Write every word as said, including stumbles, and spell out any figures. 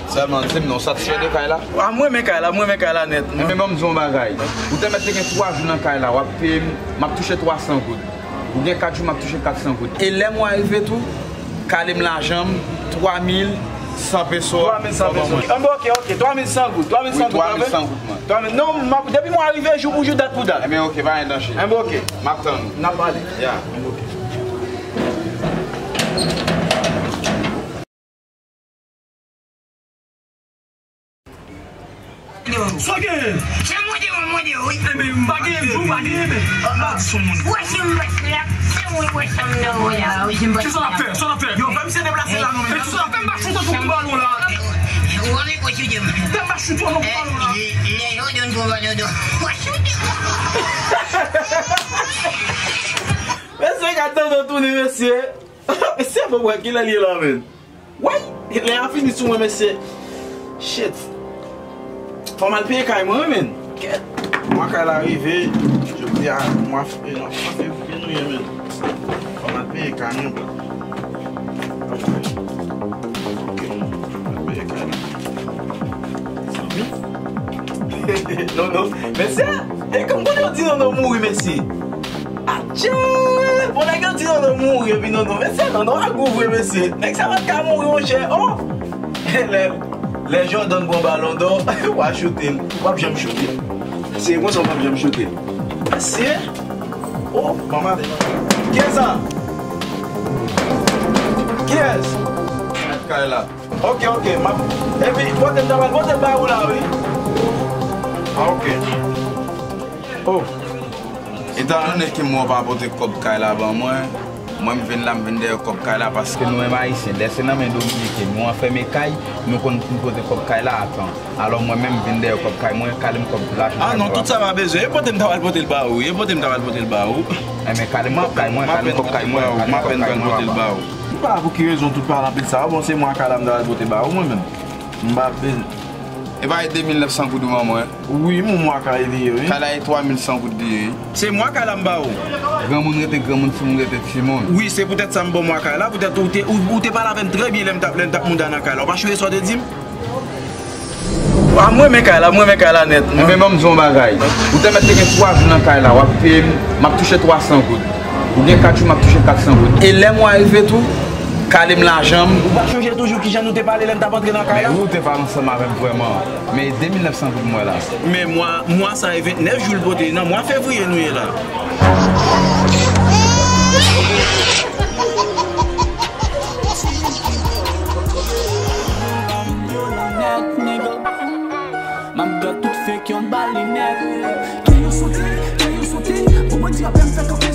Sèlman, di m non, w satisfè de kay la? A, mwen renmen kay la, mwen renmen kay la nèt. Enben, ban m di w yon bagay. Ou te mèt te gen twa jou nan kay la, w ap peye m, m ap touche twa san goud. Ou gen kat jou, m ap touche kat san goud. E lè mwen rive tou, kale m lajan m, twa mil san peso. Twa mil san peso. Enben, ok, ok, twa mil san goud, twa mil san goud. Wi, twa mil san goud, man. Twa mil, non, m ap, depi mwen rive, jou pou jou, dat pou dat. Enben, ok, pa gen danje. Enben, ok. M ap tann ou. N ap pale. Ya. Enben, ok. Sa gen? Se mwen te mwen mande wi. Enben, m pa gen, m pa gen, men. Wè si m wè si la. Se mwen wè sa m nan wè la. Wi, si m pa. Kisa l ap fè? Sa l ap fè? Yo, fè misye deplase la, non, men. Kisa l ap fè? M pa choute w pou balon la. Ou wè, men, wè si w di m. Fè m pa choute w non pou balon la. Lè yo donn pou balon do. Wè si w di m. Mesye, gad tande w tounen, mesye. Mesye, fò m wè kilè l ye la, men. Way! Lè a fini sou mwen, mesye. Shit. Fò m al peye kay mwen, wi, men. Kèt. Mwa kay la rive. Jodi a, mwa fe-, mwa fevriye nou ye, men. Fò m al peye kay mwen. Ok. Fò m al peye kay la. Non, non. Mesye, e kòm konnen yo di non, non mouri, mesye. Atchè! Bon, nèg yo di non, non mouri, epi non, non. Mesye, non, non, a gou vre, mesye. Nèg sa pa t ka mouri, monchè. Oh! Lè, lè Jordan pran balon dò, w a choute l. W ap janm choute l. Se konsa w p ap janm choute l. Mesye! Oh, manman. Kiyès sa? Kiyès? Mèt kay la. Ok, ok, m ap, epi pote m ta pral pote l ba ou la, wi. Ah, ok. Oh. Etan done ke mwen pa pote kòb kay la ban mwen, mwen m vin la, m vin dèyè kòb kay la paske nou menm Ayisyen, lè se nan men Dominiken nou anfème kay, nou konn pote kòb kay la a tan. Alò mwen menm m vin dèyè kòb kay mwen, kale m kòb lajan kay mwen. Ah non, tout sa pa bezwen. E pote m ta pral pote l ba ou, wi. E pote m ta pral pote l ba ou. Enben, kale m kòb kay mwen, kale m kòb kay mwen, kale m kòb kay mwen, papa. M pa pou ki rezon tout pale anpil sa. Bon, se mwa kay la m ta pral pote ba ou, mwen menm. M pa bezwen. E pa e de mil nèf san goud ou ban mwen? Wi, mwen mwa kay li ye, wi. Kay la e twa mil san goud li ye, wi. Se mwa kay la m ba ou. Granmoun rete granmoun, timoun rete timoun. Wi, se poutèt sa m ba w mwa kay la, poutèt ou te, ou, ou te pale avè m trè byen lè m t ap, lè m t ap mouda nan kay la. Ou pa sonje sa w te di m? A, mwen renmen kay la, mwen renmen kay la nèt. Enben, ban m di w yon bagay. Ou te mèt te gen twa jou nan kay la, w ap peye m, m ap touche twa san goud. Ou gen kat jou, m ap touche kat san goud. E lè mwa rive tou, kale m lajan m. Ou pa sonje toujou kijan nou te pale lè n t ap antre nan kay la? Men wi, ou te pale ansanm avè m vrèman. Men de mil nèf san goud mwen la. Men mwa, mwa sa e ventnèf jou l pote, nan mwa fevriye nou ye la. M ap bat tout fake yon bal linèt. Kè yo sote, kè yo sote, pou bandi ap fè m fè kanpe.